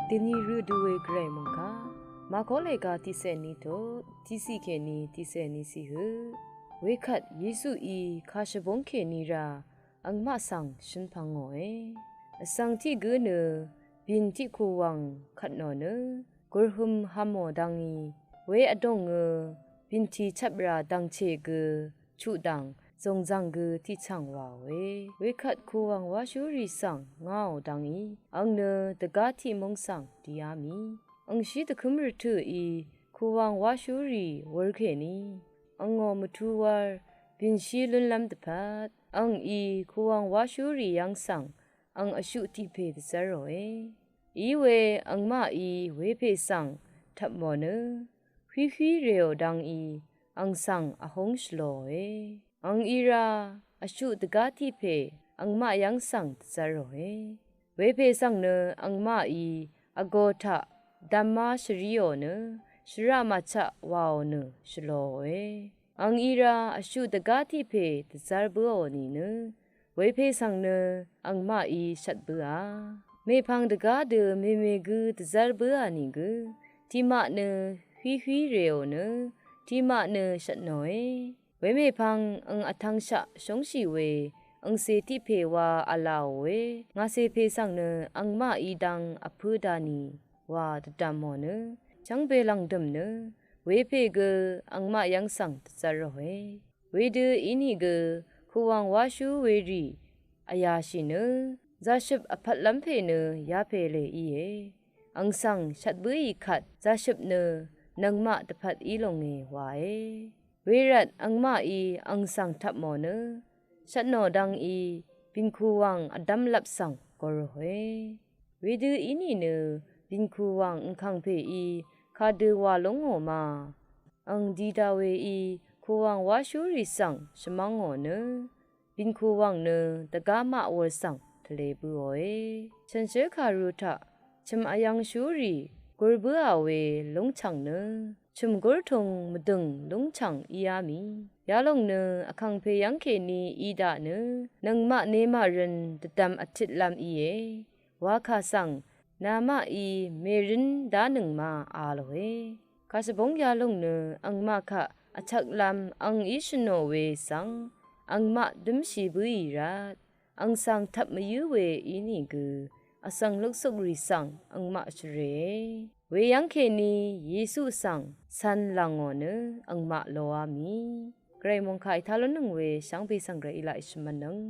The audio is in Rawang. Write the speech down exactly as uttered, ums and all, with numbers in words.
Deni rø du we Gvray mungka, Mako lèga tiqsè ni to, tiqsi kèni tiqsè ni si hø. Wekvt Yesuí kashvbóng kèni ra angmaq svng shønpvng ngòe. Vsvng tiq gǿ nø bìn tiq kùwv̀ng kvt nò nø gùrhøm hvmò dvngì, we vdòngø bìnti chvp ra dv̀ngchè gø chuqdv̀ng zòngzv̀ng gø tiqchv̀ng wàòe. Wekvt kùwv̀ng wáshúrì svng ngaò dvngì, ang nø dvgá tiq móng svng dìá mì. Angshí dvkǿm rvtø̀í kùwv̀ng wáshúrì wur kèní angò mvtú wv́r bìnshí lúnlv́m dvpvt, angí kùwv̀ng wáshúrì yv́ng svng ang vshuq tiq pè dvzv́ròe. Iwe angmaqí wepè svng tvpmò nø hwíhwí rèò dvngí ang svng vhúng shvlòe. Angí ra vshuq dvgá tiq pè angmaq yv́ng svng dvzv́ròe. Wepè svng nø angmaqí vgō taq dvmá shvríò nø shvraq màchaq wàò nø shvlòòe. Angí ra vshuq dvgá tiq pè dvzv́r bǿò nìnø wepè svng nø angmaqí shvt bǿà. Mèpvng dvgá dø mèmè gø dvzv́r bǿà nìgø tiqmaq nø hwíhwí rèò nø tiqmaq nø shvtnòe. Wemèpvng ang vtvngshaq shóngshì we angcè tiq pè wa v̄lāòe. Ngàcè pè svng nø angmaqí dvng vpǿ dvnì wa dvdv̀mò nø chv́ngbè lv̀ngdø̀m nø wepè gø angmaq yv́ng svng dvzv́ròe. Wedø ínìgø kùwv̀ng wáshú werì vyàshì nø zaqshøp vpvtlv́m pè nø yapè lè íe. Ang svng shvt bǿì kvt zaqshøp nø nøngmaq dvpvt í longe wae. Wervt angmaqí ang svng tvpmò nø shvtnò dvngí bìnkùwv̀ng vdv́mlvp svng guròe. Wedø ínìnø bìnkùwv̀ng angkv̀ng pèí kadø wà lúngò ma. Ang dida weí kùwv̀ng wáshúrì svng shvmv́ngò nø bìnkùwv̀ng nø dvgá maq wur svng tvlē bøòe. Shànshér kàru taq chø̀m vyv̄ngshúrì gur bǿà we lúngchv̀ng nø chø̀m gúrtung mvdø̀ng lúngchv̀ng íá mì. Yalòng nø vkàngpè yv́ng kèní í daq nø nøngmaq nemàrøn dvdvm vtitlv́m íe. Wakà svng namaqí mèrǿn dánøng ma a lòe. Kàshvbóng yalòng nø angmaq kaq vchvklv́m angí shø̀nò we svng angmaq dǿmshì bǿì rvt ang svng tvp mvyǿ we ínìgø vsvng luksukrì svng angmaq shvrèe. Weyv́ng kèní Yesu svng cv̄n lv̀ngò nø angmaq loá mì. Gvray mòngkà ètá lúnnøng we shvngbe svng Gvray í laq èshvmv̄nnøng.